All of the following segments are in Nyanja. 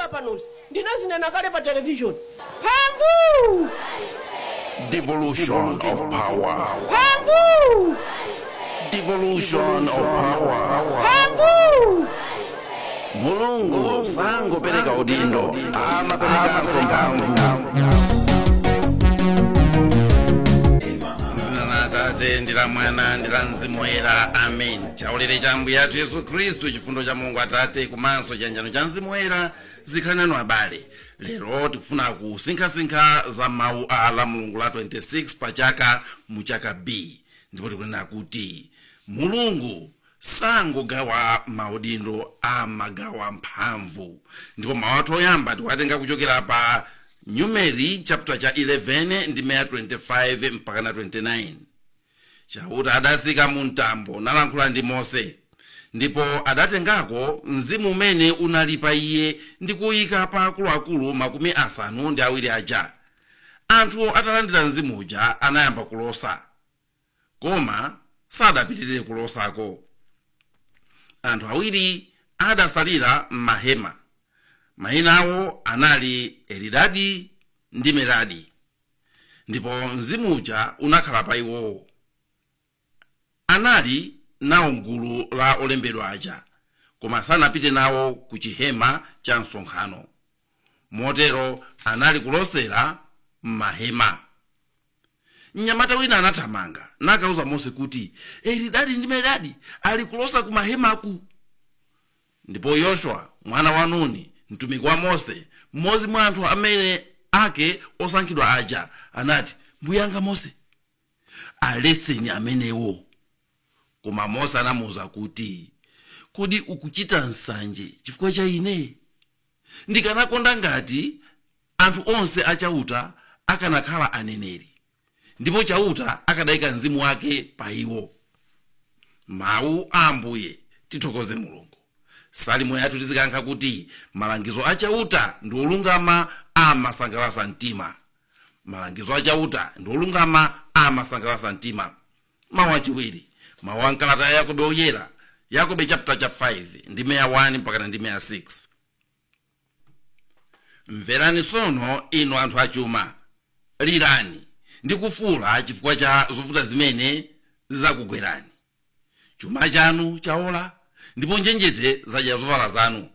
Ndikuyankhula panozi ndinazinena kale pa television. Mphamvu! Devolution of power. Mphamvu! Devolution of power. Mphamvu! Mulungu sangopereka udindo, amaperekanso mphamvu. Zina la Atate ndi la Mwana ndi la Mzimu Woyera, amen. Chaulere cha Ambuye athu Yesu Khristu, chifundo cha Mulungu Atate komanso chiyanjano cha Mzimu Woyera zikhale nanu abale. Lero tikufuna kusinkhasinkha za mawu a la Mulungu la 26 pa chaka mu chaka B, ndipo tikunena kuti Mulungu sangogawa maudindo, amagawa mphamvu. Ndipo mawu athu oyamba tikuwatenga kuchokera pa Numeri chapter cha 11 ndi 25 mpaka na 29. Chauta adasika mu mtambo nalankhula ndi Mose, ndipo adatengako mzimu umene unali pa iye ndi kuyika pa akuluakulu 70 aja. Anthu atalandira mzimu uja anayamba kulosa, koma sadapitirire kulosako. Anthu awiri adasalira m'mahema, mayina awo anali Elidadi ndi Medadi, ndipo mzimu uja unakhala pa iwowo. Anali nawo gulu la olembedwa aja, koma sanapite nawo ku chihema cha msonkhano. Motero anali kulosera m'mahema. Mnyamata wina anathamanga nakauza Mose kuti Elidadi ndi Medadi ali kulosa ku mahemaku. Ndipo Yoswa mwana wa Nuni, mtumiki wa Mose, mmodzi mwa anthu amene ake osankhidwa aja, anati, mbuyanga Mose, aletseni amenewo. Koma Mose anamuwuza kuti, kodi ukuchita nsanje chifukwa cha ine? Ndikanakonda ngati anthu onse achauta akanakhala aneneri, ndipo Chauta akadayika mzimu wake pa iwo. Mawu a Ambuye. Tithokoze Mulungu. Salimo yathu tizikankha kuti malangizo a Chauta ndi olungama, amasangalatsa mtima. Malangizo a Chauta ndi olungama, amasangalatsa mtima. Mawu achiwiri, mawu a mkalata ya Yakobe oyera, Yakobe chapter cha 5 ndi 1 mpaka ndi 6. Mverani tsono inu anthu achuma, lirani ndi kufuula chifukwa cha zovuta zimene zizakugwerani. Chuma chanu chaola, ndipo njenjete zadya zovala zanu.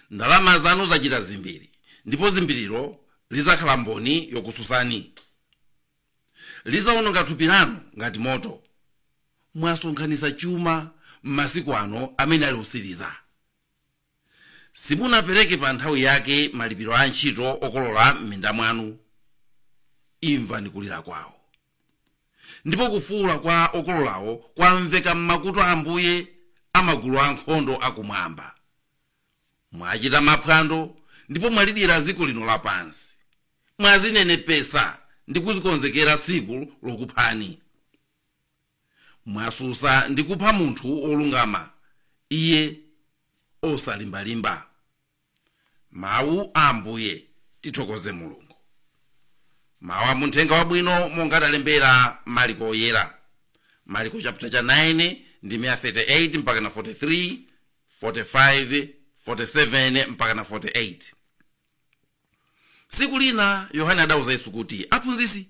Ndalama zanu zachita zimbiri, ndipo zimbiriro lizakhala mboni yokususani. Lizawononga thupi lanu ngati moto. Mwasonkhanitsa chuma m'masiku ano amene ali otsiriza. Simunapereke pa nthawi yake malipiro a ntchito okolola m'minda mwanu. Imvani kulira kwawo, ndipo kufuula kwa okololawo kwamveka m'makutu a Ambuye amagulu ankhondo akumwamba. Mwachita maphwando ndipo mwalidira dziko lino lapansi. Mwazinenepesa ndi kuzikonzekera tsiku lokuphani. Mwasusa ndi kupha munthu wolungama, iye osalimbalimba. Mawu a Ambuye. Tithokoze Mulungu. Mawu a muthenga wabwino monga adalembera Mariko oyera, Mariko chapter cha 9 ndi 38 mpaka na 43, 45, 47 mpaka na 48. Tsiku lina Yohane adauza Yesu kuti, aphunzitsi,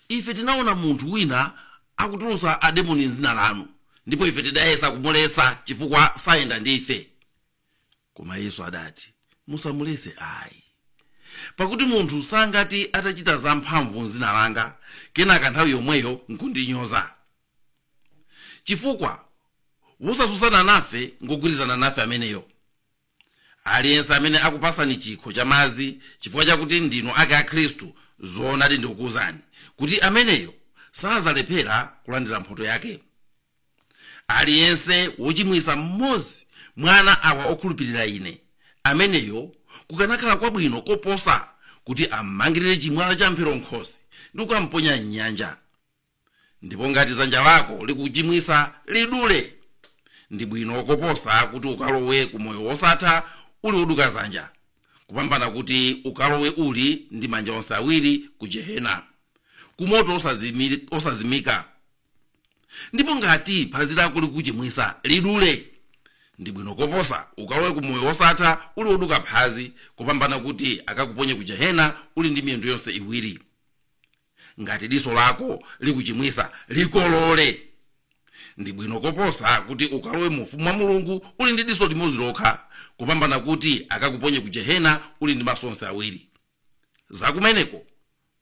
ife tinaona munthu wina akutulutsa ademoni m'dzina lanu, ndipo ife tidayesa kumuletsa chifukwa sayenda ndi ife. Koma Yesu adati, musamuletse ayi, pakuti munthu sangati atachita zamphamvu m'dzina langa kenaka nthawi yomweyo nkundinyoza, chifukwa wosasusana nafe ngogwirizana nafe ameneyo. Aliyense amene akupasani chikho cha madzi chifukwa chakuti ndinu ake a Khristu, zoonadi ndikukuwuzani kuti ameneyo sazalephera kulandira mphotho yake. Aliyense wochimwisa mmodzi mwana awa okhulupirira ine, ameneyo kukanakhala kwabwino koposa kuti ammangirire chimwala cha mphero nkhosi ndi kukamponya m'nyanja. Ndipo ngati dzanja lako likuchimwisa, lidule. Ndi bwino koposa kuti ukalowe ku moyo wosatha uli woduka dzanja, kupambana kuti ukalowe uli ndi manja onse awiri ku jehena, ku moto osazimika. Ndipo ngati phazi lako likuchimwisa, lidule. Ndi bwino koposa ukalowe ku moyo wosatha uli woduka phazi, kupambana kuti akakuponye ku jehena uli ndi miyendo yonse iwiri. Ngati diso lako likuchimwisa, likolole. Ndi bwino koposa kuti ukalowe mu ufumu wa Mulungu uli ndi diso limodzi lokha, kupambana kuti akakuponye ku jehena uli ndi maso onse awiri. Zakumeneko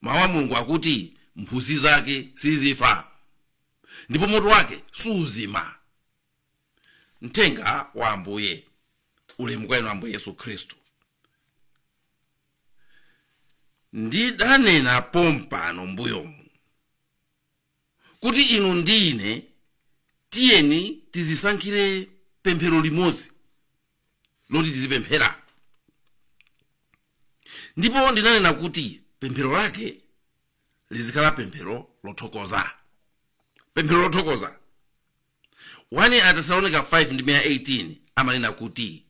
mawu a Mulungu akuti mphutsi zake sizifa ndipo moto wake suzima. Mthenga wa Ambuye. Ulemu kwa inu Ambuye Yesu Khristu. Ndidanena pompano mbuyomu kuti inu ndi ine tiyeni tizisankhire pemphero limodzi loti tizipemphera, ndipo ndinanena kuti pemphero lake lizikhala pemphero lothokoza. Pemphero lothokoza. 1 Atesalonika 5 ndi 18 amanena kuti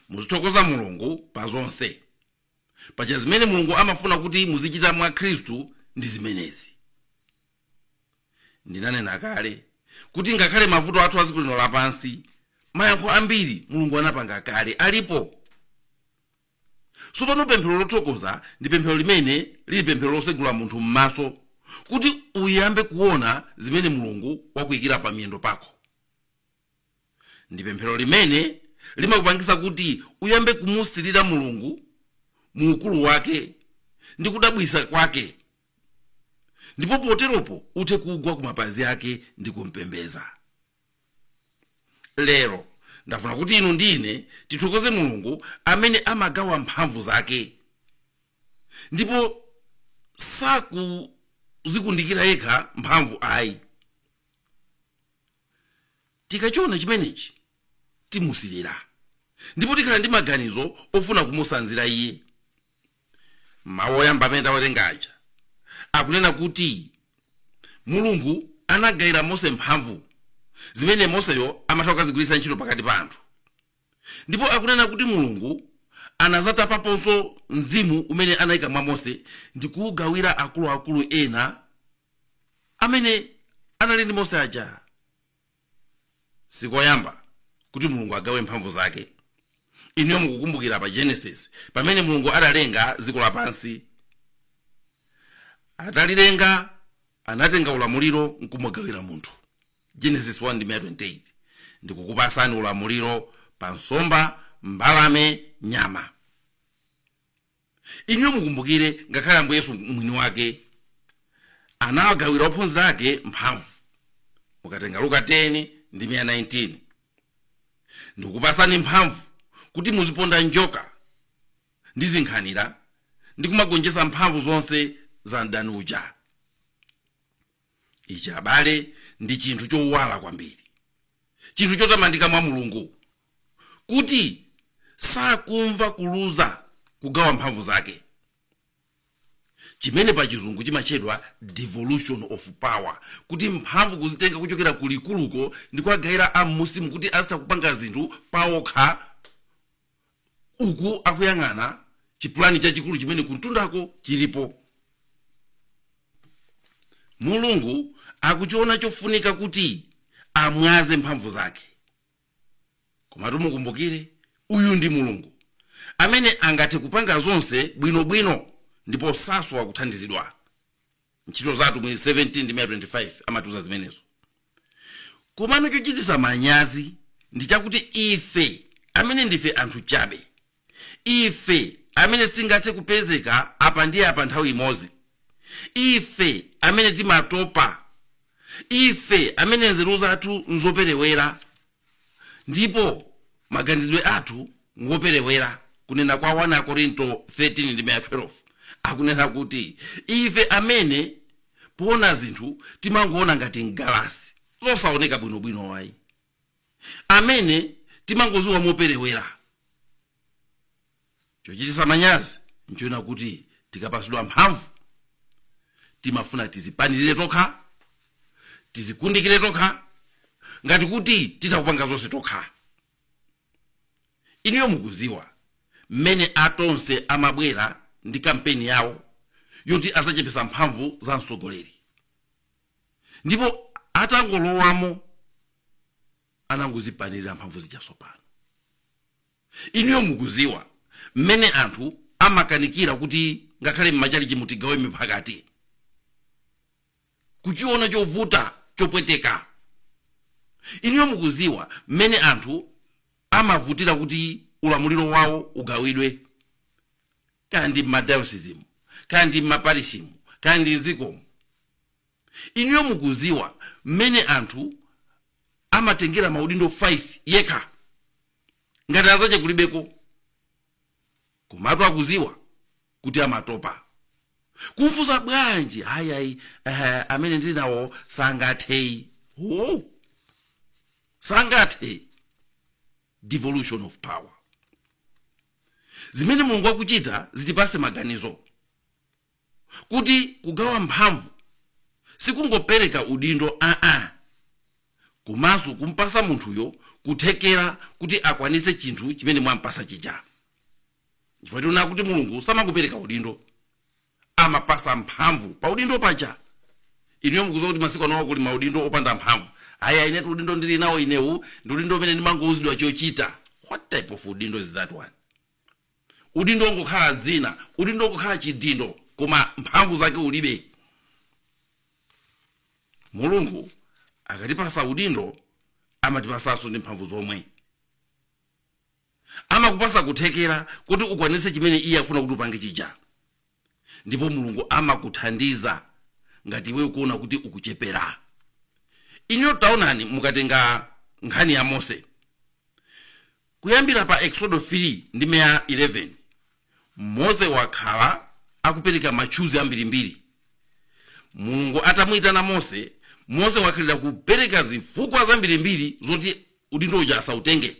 muzithokoza Mulungu pa zonse, paja zimene Mulungu amafuna kuti muzichita mwa Khristu ndi zimenezi. Ndinanena kale kuti ngakhale mavuto athu a dziko lino lapansi, mayankho ambiri Mulungu anapanga kale alipo. Tsopano pemphero lothokoza ndi pemphero limene lili pemphero losegula munthu m'maso kuti uyambe kuona zimene Mulungu wakuyikira pa miyendo pako. Ndi pemphero limene limakupangisa kuti uyambe kumusilira Mulungu mu ukulu wake ndi kudabwisa kwake, ndipo poteropo uthe kugwa ku mapazi ake ndi kumpembeza. Lero ndafuna kuti inu ndine tithokoze Mulungu amene amagawa mphamvu zake ndipo sakuzikundikira yekha mphamvu ayi. Tikachiona chimenechi timusilira ndipo tikhala ndi maganizo ofuna kumusanzira iye. Mawu oyamba amene tawerenga aja akunena kuti Mulungu anagayira Mose mphamvu zimene Moseyo amatha kukazigwiritsa ntchito pakati pa anthu, ndipo akunena kuti Mulungu anazatapaponso mzimu umene anayika mwa Mose ndi kuwugawira akuluakulu ena amene anali ndi Mose aja. Sikoyamba kuti Mulungu agawe mphamvu zake. Inuyo mukukumbukira pa Genesis pamene Mulungu adalenga dziko lapansi, atalilenga anatenga ulamuliro nkumugawira munthu. Genesis 1:28, ndikukupasani ulamuliro pa nsomba, mbalame, nyama. Inuyo mukumbukire ngakhale Ambuye Yesu mwini wake anawagawira ophunzira ake mphamvu. Mukatenga Luka 10 ndi 19, ndikukupasani mphamvu kuti muziponda njoka ndi zinkhanira ndi kumagonjetsa mphamvu zonse za mdani uja. Ichi abale ndi chinthu chowala kwambiri, chinthu chotamandika mwa Mulungu, kuti sakumva kuluza kugawa mphamvu zake, chimene pa chizungu chimatchedwa devolution of power, kuti mphamvu kuzitenga kuchokera kulikuluko ndi kuwagayira am'musimu kuti azitha kupanga zinthu paokha, uku akuyang'ana chipulani chachikulu chimene kuntundako chilipo. Mulungu akuchiona chofunika kuti amwaze mphamvu zake. Komatu mukumbukire, uyu ndi Mulungu amene angathe kupanga zonse bwinobwino ndipo sasowa kuthandizidwa. Ntchito zathu mu 17 ndi 25 amatiuza zimenezo. Komano chochititsa manyazi ndi chakuti ife amene ndife anthu chabe, ife amene singathe kupezeka apa ndi apa nthawi imodzi, ife amene timatopa, ife amene nzeru zathu nzoperewera ndipo maganizidwe athu ngoperewera, kunena kwa 1 Korinto 13 ndi 12 akunena kuti ife amene poona zinthu timangoona ngati mgalasi zosaoneka bwinobwino wayi, amene timangoziwa moperewera. Chochititsa manyazi nchoona kuti tikapasidwa mphamvu timafuna tizipanirire tokha, tizikundikire tokha, ngati kuti titakupanga zonse tokha. Inuyo mukuziwa mmene atonse amabwera ndi kampeni yawo yoti azachepesa mphamvu za mtsogoleri, ndipo atangolowamo anangozipanirira mphamvu zijaso pano. Inuyo mukuziwa mmene anthu amakanikira kuti ngakhale mmachalichi mutigawe miphakati, kuchiona chovuta chopweteka. Inuyo mukuziwa mmene anthu amavutira kuti ulamuliro wawo ugawidwe, kandi m'madayosisimu, kandi m'maparishimu, kandi mzikomo. Inuyo mukuziwa mmene anthu amatengera maudindo 5 yekha ngati azache kulibeko, komatu akuziwa kuti amatopa. Kumfunsa bwanji, hayayi, amene ndili nawo sangatheyi. Oh, sangathe. Devolution of power. Zimene Mulungu akuchita zitipase maganizo kuti kugawa mphamvu sikungopereka udindo aa, komanso kumpasa munthuyo kuthekera kuti akwanitse chinthu chimene mwampasa chija. Chifukwa tiona kuti Mulungu samangopereka udindo, amapasa mphamvu pa udindo paja. Inuyo mukuziwa kuti masiku anowa kuli maudindo opanda mphamvu. Aya, inetu udindo ndili nawo inewu ndi udindo umene ndimangowuzidwa chochita. What type of udindo is that one? Udindo ongokhala dzina, udindo ongokhala chidindo, koma mphamvu zake ulibe. Mulungu akatipasa udindo amatipasanso ndi mphamvu zomwe, amakupasa kuthekera kuti ukwanitse chimene iye akufuna kuti upange chija. Ndipo Mulungu amakuthandiza ngati iwe ukuona kuti ukuchepera. Inuyo taonani, mukatenga nkhani ya Mose kuyambira pa Exodo 3 ndi meya 11, Mose wakhala akupereka matchuzi ambirimbiri. Mulungu atamuyitana Mose, Mose wakhalira kupereka zifukwa zambirimbiri zoti udindo uja asautenge.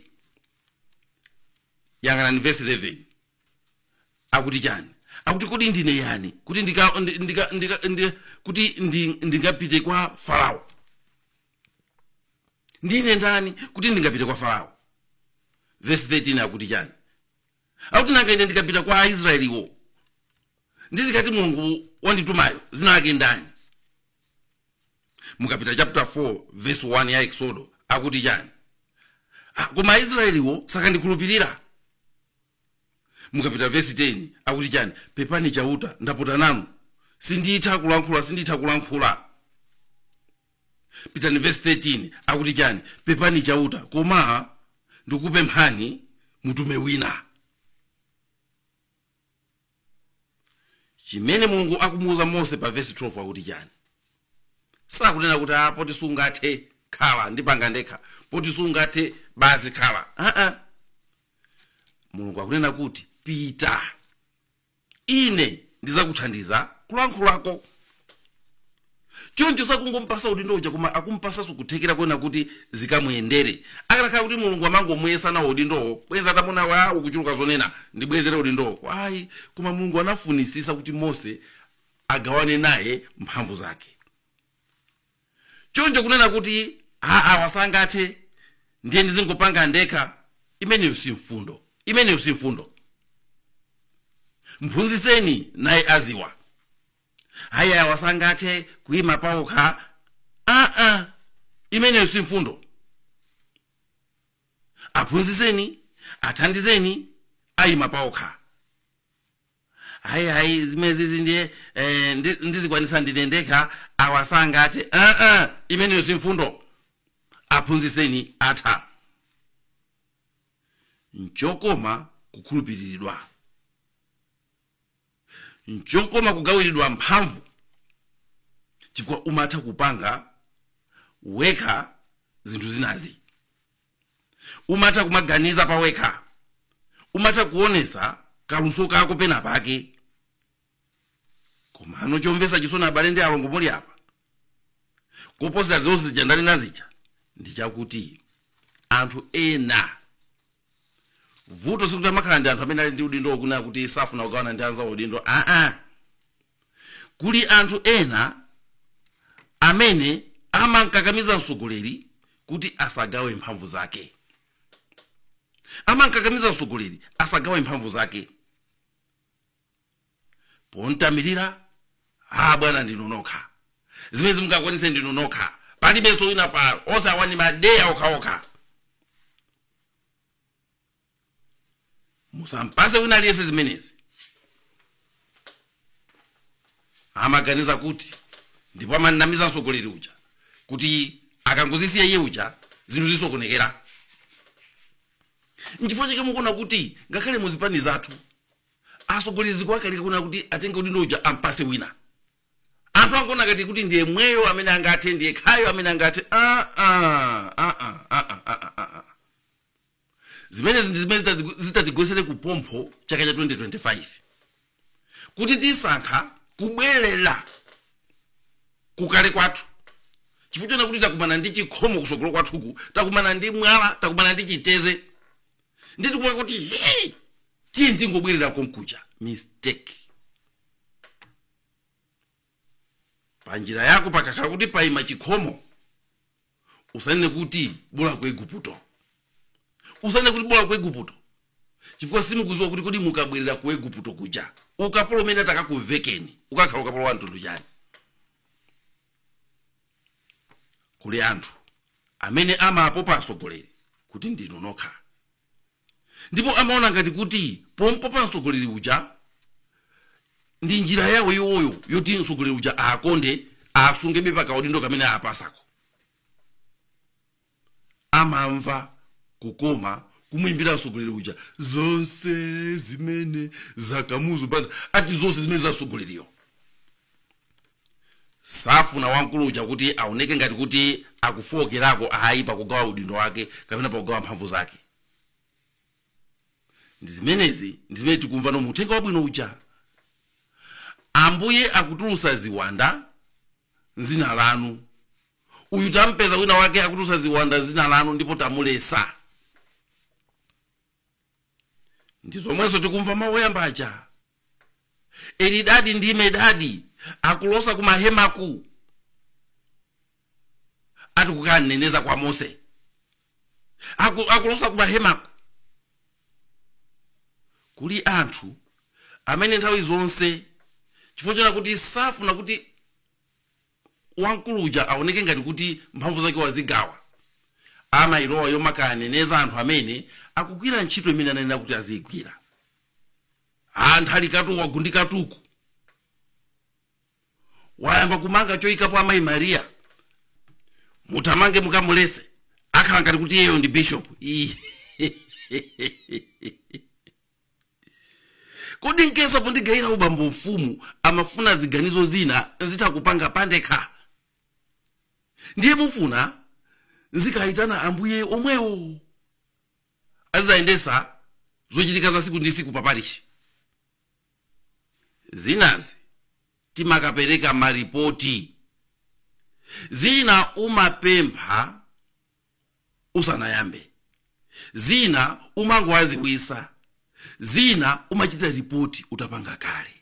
Yang'anani verse 11, akuti chani? Akuti, kodi ndine yani kuti ndingapite kwa Farao? Ndine ndani kuti ndingapite kwa Farao? Verse 13 akuti chani? Akuti, nanga ine ndikapita kwa Aisraeliwo ndizikati Mulungu wanditumayo zina lake ndani? Mukapita chapter 4 verse 1 ya Exodo, akuti chani? Ah, koma Aisraeliwo sakandikhulupirira. Mukapita verse 10, akuti chani? Pepani Chauta, ndapota nanu, sinditha kulankhula, sinditha kulankhula. Pitani verse 13, akuti chani? Pepani Chauta, koma ndikupemphani mutume wina. Chimene Mulungu akumuuza Mose pa verse 12 akuti chani? Sakunena kuti a poti sungathe khala ndipanga ndekha, poti sungathe basi khala. Aa, Mulungu akunena kuti pita, ine ndizakuthandiza kulankhulako. Choncho sakungompasa udindo uja, koma akumpasanso kuthekera kuona kuti zikamuyendere. Akanakhala kuti Mulungu amangomuyesa nawo udindowo, bwenzi atamuna wa ukuchuluka zonena, ndibwezere udindowo. Ayi, koma Mulungu anafunisisa kuti Mose agawane naye mphamvu zake. Choncho kunena kuti aa wasangathe ndiye ndizingopanga ndekha, imeneyo si mfundo, imeneyo si mfundo. Mphunzitseni naye aziwa. Haya, wasangathe kuyima pawokha, aa, imeneyo si mfundo. Aphunzitseni, athandizeni, ayima pawokha. Hayi hayi, zimene zizi ndiye ndizikwanisa ndine ndekha, awasangathe, aa, imeneyo si mfundo. Aphunzitseni, atha. Nchokoma kukhulupiriridwa, nchokoma kugawiridwa mphamvu, chifukwa umatha kupanga wekha zinthu zinazi, umatha kumaganiza pa wekha, umatha kuonesa kaluso kako pena pake. Komano chomvetsa chisoni, abale ndi alongo muli apa, koposera zonse zija ndanena zija, ndi chakuti anthu ena, vuto sikuti amakhala ndi anthu amene ali ndi udindo wokunena kuti safuna kugawana ndi anzawo udindo. Aa, kuli anthu ena amene amankakamiza mtsogoleri kuti asagawe mphamvu zake, amankakamiza mtsogoleri asagawe mphamvu zake pontamirira. A bwana, ndinu nokha, zimene zimungakwanitse ndinu nokha, palibenso wina pa onse awani madeya okhaokha. Musampase wina aliyense zimenezi. Amaganiza kuti ndipo amanamiza mtsogoleri uja kuti akangozisiya iye uja zinthu zisokonekera. Nchifukwa chake mukuona kuti ngakhale muzipani zathu atsogoleri zikuwakalika kuna kuti atenge udindo uja ampase wina. Anthu angoona ngati kuti ndiye mweyo amene angathe, ndiye khayo amene angathe. Zimenezi ndi zimene zitatigwesere kupompho chaka cha 2025 kuti tisankha kubwerera kukale kwathu, chifukwa chona kuti takumana ndi chikhomo kusogolo kwathuku, takumana ndi mwala, takumana ndi chiteze, ndi tikuona kuti hey, tiye tingobwerera konkuja. Mistake. Panjira yako pakakhala kuti paima chikhomo, usanene kuti bola ku Igupto, usanene kuti bola ku Igupto, chifukwa simukuziwa kuti kodi mukabwerera ku Igupto kuja ukapolo umene atakakuvekeni ukakhala ukapolo wa mtundu chani. Kuli anthu amene amapopa atsogoleri kuti ndinu nokha, ndipo amaona ngati kuti pompopa mtsogoleri uja ndi njira yawo iwoyo yoti mtsogoleri uja akonde asungebe pakaudindo kamene apasako. Amamva kukoma kumuimbira mtsogoleri uja zonse zimene zakamuzu banda ati zonse zimene za mtsogoleriyo. Safuna wamkulu uja kuti aoneke ngati kuti akufokerako ayi pakugawa udindo wake kapena pakugawa mphamvu zake. Ndi zimenezi ndi zimene tikumva no uthenga wabwino uja. Ambuye akutulusa ziwanda zina lanu. Uyu tampeza wina wake akutulusa ziwanda zina lanu ndipo tamulesa. Ndi zomwenso tikumva mawu oyamba aja. Elidadi ndi Medadi akulosa kumahemaku ati kukaneneza kwa Mose. Akulosa kumahemaku. Kuli anthu amene nthawi zonse chifukwa chona kuti safuna kuti wamkulu uja aoneke ngati kuti mphamvu zake wazigawa, amayilowa yomakaneneza anthu amene akugwira ntchito imene ananena kuti aziyigwira. Anthu ali katuku wagundika tuku, wayamba kumanga choyikapo amayi Maria, mutamange mukamulese, akhala ngati kuti iyeyo ndi bishop. Kodi nkesa pondigayira ubambo mfumu amafuna ziganizo zina zitakupanga pandekha, ndiye mufuna nzikayitana ambuye omwewo azayendesa zochitika za siku ndi siku paparishi. Zinazi timakapereka maripoti, zina umapempha usanayambe, zina umangowaziwisa, zina umachita ripoti utapanga kale.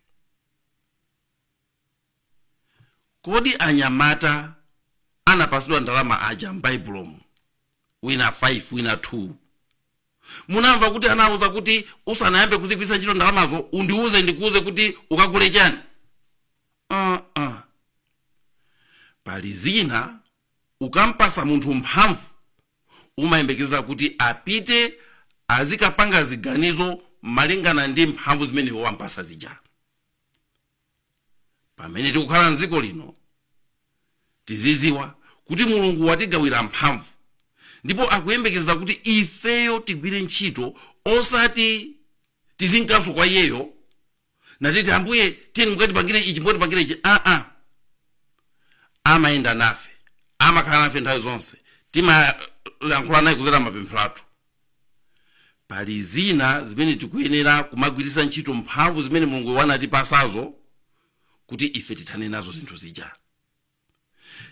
Kodi anyamata anapasidwa ndalama aja m'Baibulomu, wina 5 wina 2, munamva kuti anawuza kuti usanayambe kuzigwiritsa ntchito ndalamazo undiuze ndikuuze kuti ukagule chani? Pali zina ukampasa munthu mphamvu umayembekezera kuti apite azikapanga ziganizo malingana ndi mphamvu zimene wampasa zija. Pamene tikukhala mdziko lino tiziziwa kuti Mulungu watigawira mphamvu ndipo akuyembekezera kuti ifeyo tigwire ntchito, osati tizinkanso kwa iyeyo natiti ambuye tiyeni mukatipangire ichi mukatipangire ichi. Amayenda nafe, amakhala nafe nthawi zonse, timalankhula naye kudzera mapemphero athu. Pali zina zimene tikuyenera kumagwiritsa ntchito mphamvu zimene Mulungu wanatipasazo kuti ife tithane nazo zinthu zija.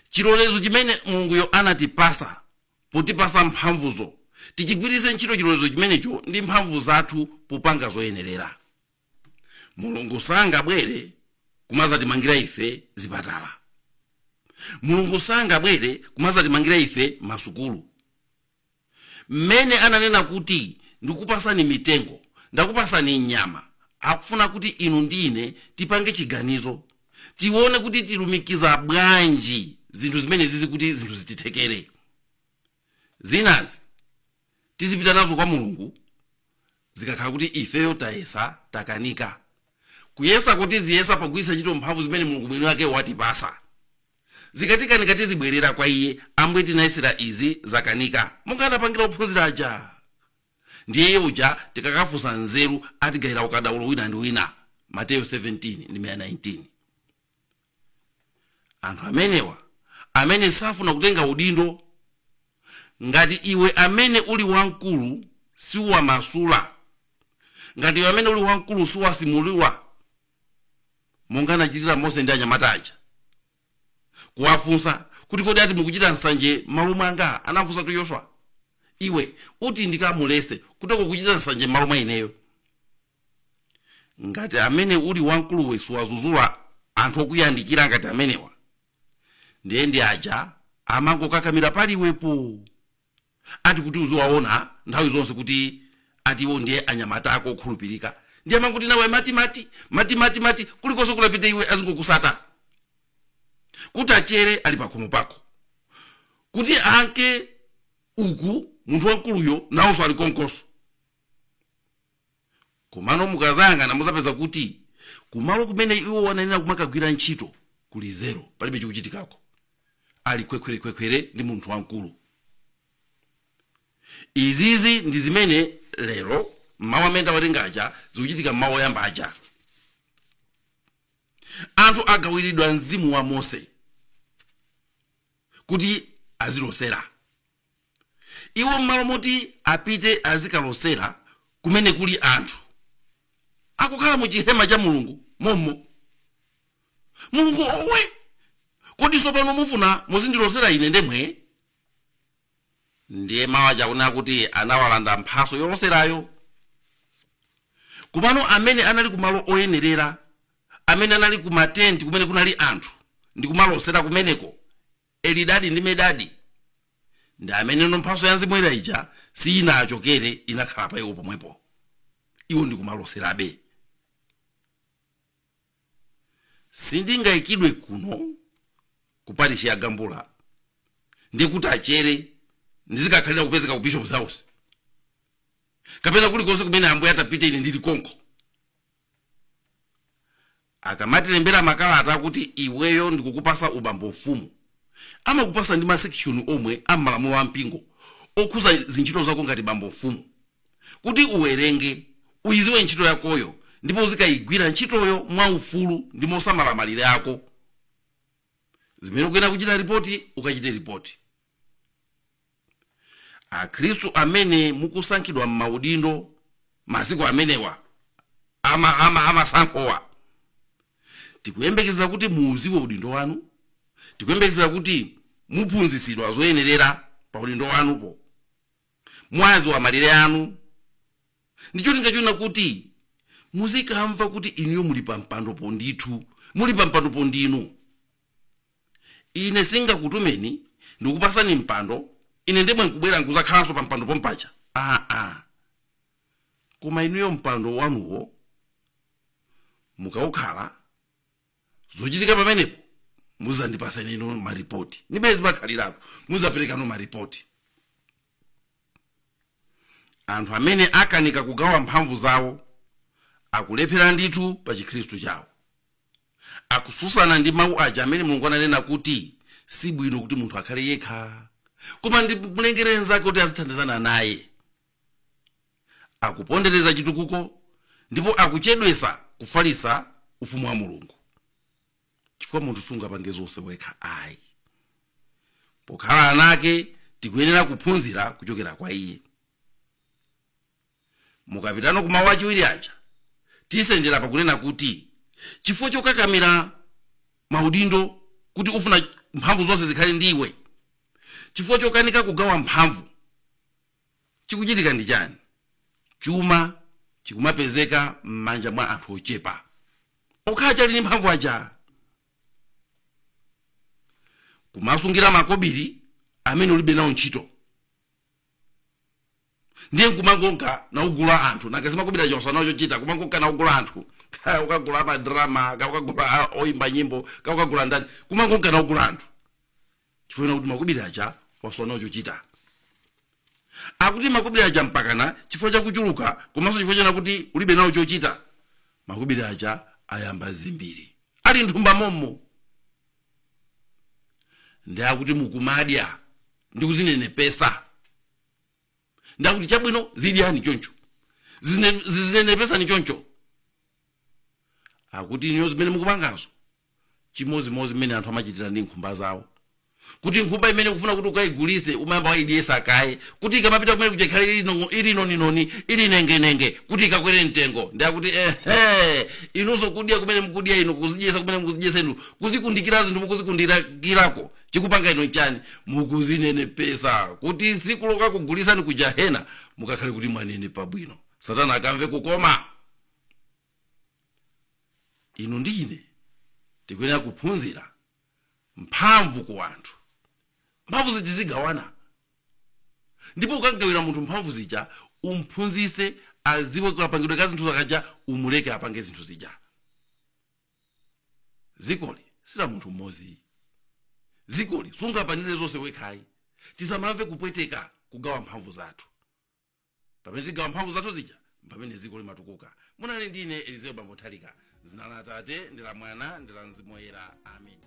Chilolezo chimene Mulunguyo anatipasa potipasa mphamvuzo, tichigwiritse ntchito chilolezo chimenecho ndi mphamvu zathu popanga zoyenerera. Mulungu sangabwere kumazatimangira ife zipatala, Mulungu sangabwere kumazatimangira ife masukulu. Mmene ananena kuti ndikupasani mitengo, ndakupasani nyama, akufuna kuti inu ndine tipange chiganizo, tione kuti tilumikiza bwanji zinthu zimene zizi kuti zinthu zitithekere. Zinazi tizipita nazo kwa Mulungu, Zikakhala kuti ifeyo tayesa takanika kuyesa kuti ziyesa pogwiritsa ntchito mphamvu zimene Mulungu mwini wake watipasa, zikatikanika tizibwerera kwa iye. Ambuye, tinayesera izi zakanika, monga anapangira ophunzira aja. Ndiye uja tikakafunsa nzeru atigayira ukadaulo wina ndi wina. Mateyu 17 ndi 19. Anthu amenewa amene safuna kutenga udindo, ngati iwe amene uli wamkulu siwamasula, ngati iwe amene uli wamkulu siwasimulira, monga anachitira Mose ndi anyamata aja, kuwafunsa kuti kodi ati mukuchita nsanje m'malo mwanga? Anafunsa tu Yoswa, iwe uti ndikamulese kutoko kuchita nsanje m'malo mwa ineyo. Ngati amene uli wamkuluwe siwazuzula anthu okuyandikira ngati amenewa, ndiye ndi aja amangokakamira paliwepo, ati kuti uziwaona nthawi zonse kuti ati iwo ndiye anyamata ako okhulupirika, ndiye amanguti nawe mati mati mati mati mati kulikonse kulapita iwe azingokusata, kuti achere ali pakhomo pako, kuti anke uku munthu wamkuluyo nawonso ali konkonso. Komano mukazayang'ana muzapeza kuti kumalo kumene iwo wananena kumakagwira ntchito kuli zero, palibe chikuchitikako, ali khwekhwerekhwekhwere ndi munthu wamkulu. Izizi ndi zimene lero mmawu amene tawerenga aja zikuchitika mmawu oyamba aja. Anthu agawiridwa mzimu wa Mose kuti azilosera. Iwo mmalo moti apite azikalosera kumene kuli anthu akukhala mu chihema cha Mulungu mommo. Mulungu owe, kodi tsopano mufuna muzindilosera ine ndemwe? Ndiye mawu aja akunena kuti anawalanda mphaso yoloserayo. Kumano amene anali kumalo oyenerera, amene anali kumatenti kumene kunali anthu ndi kumalosera kumeneko, Elidadi ndi Medadi, ndi amene mphaso ya mzimu woyera ija siyinachokere, inakhala pa iwo pomwepo, iwo ndi kumaloserabe. Sindingayikidwe kuno ku parish ya Gambula ndi kuti achere ndizikakhalira kupezeka ku Bishop's House kapena kulikonse kumene Ambuye atapite ine ndili konko. Akamatilembera makalata akuti iweyo ndikukupasa ubambo mfumu, amakupasa ndi masekshoni omwe amalamulo ampingo okhuza zintchito zako ngati bambo mfumu, kuti uwerenge uyiziwe ntchito yakoyo ndipo uzikayigwira ntchitoyo mwaufulu ndi mosamala malire ako. Zimene ukuyena kuchita ripoti ukachite ripoti. Akhristu amene mukusankhidwa m'maudindo masiku amenewa amasankhowa, tikuyembekezera kuti muuziwe udindo wanu, tikuyembekezera kuti muphunzitsidwa zoyenerera pa udindo wanupo, mwaziwa malire anu, ndi cholinga chona kuti muzikamva kuti inuyo muli pa mpandopo ndithu, muli pa mpandopo ndinu. Ine singakutumeni ndikupasani mpando, ine ndemwe nkubwera nkuzakhalanso pa mpando pompacha. Aa, koma inuyo mpando wanuwo mukawukhala, zochitika pamenepo muzandipasani ino maripoti, ndimene zimakhaliratu, muzaperekano maripoti. Anthu amene akanika kugawa mphamvu zawo akulephera ndithu pa chikhristu chawo, akususana ndi mawu aja amene Mulungu ananena kuti si bwino kuti munthu akhale yekha, koma ndimulengere nzake kuti azithandizana naye. Akupondereza chitukuko ndipo akuchedwesa kufalisa ufumu wa Mulungu, chifukwa munthu sungapange zonse wekha ayi. Pokhala anake tikuyenera kuphunzira kuchokera kwa iye. Mukapitano kumawu achiwiri aja tisendera pakunena kuti chifukwa chokakamira maudindo kuti ufuna mphamvu zonse zikhale ndiwe, chifukwa chokanika kugawa mphamvu, chikuchitika ndi chani? Chuma chikumapezeka m'manja mwa anthu ochepa okhala chali ndi mphamvu aja, kumasungira makobiri amene ulibe nawo ntchito, ndiye nkumangonka naugula anthu nanga zimakobiri aja usanawo chochita, kumangonka naugula anthu, kaya ukagula madrama, kaya ukagula oyimba nyimbo, kaya ukagula ndani, kumangonka naugula anthu chifukwa kuti makobiri aja wasanawo chochita. Akuti makobiri aja mpakana chifukwa chakuchuluka komanso chifukwa chena kuti ulibe nawo chochita, makobiri aja ayamba zimbiri ali nthumba mommo. Ndi akuti mukumadya ndi kuzinenepesa. Ndi akuti chabwino zidyani choncho, zizinenepesani choncho. Akuti iniyo zimene mukupangazo chimozimozi mmene anthu amachitira ndi nkhumba zawo, kuti nkhumba imene ukufuna kuti ukayigulise umayamba wayidyesa kaye kuti ikamapita kumene kuja ikhale ili noninoni, ili nengenenge, kuti ikakwere mtengo. Ndi akuti ehe, inunso kudya kumene mukudya inu, kuzidyesa kumene mukuzidyesa inu, kuzikundikira zinthu mukuzikundikirako, chikupanga inu chani? Mukuzinenepesa kuti tsiku lokakugulisani ku jahena mukakhale kuti mwanenepa bwino, Satana akamve kukoma. Inu ndi ine tikuyenera kuphunzira mphamvu ku anthu. Mphamvu zija zigawana, ndipo ukagawira munthu mphamvu zija umphunzise aziwe kapangidwe ka zinthu zakaja, umuleke apange zinthu zija. Zikoli sila munthu mmodzi, zikoli sungapanire zonse wekhayi. Tisamamve kupweteka kugawa mphamvu zathu. Pamene tigawa mphamvu zathu zija, pamene ziko limatukuka. Munali ndine Elizeo Bambo Nthalika. Zina la Atate ndi la Mwana ndi la Mzimu Woyera. Amen.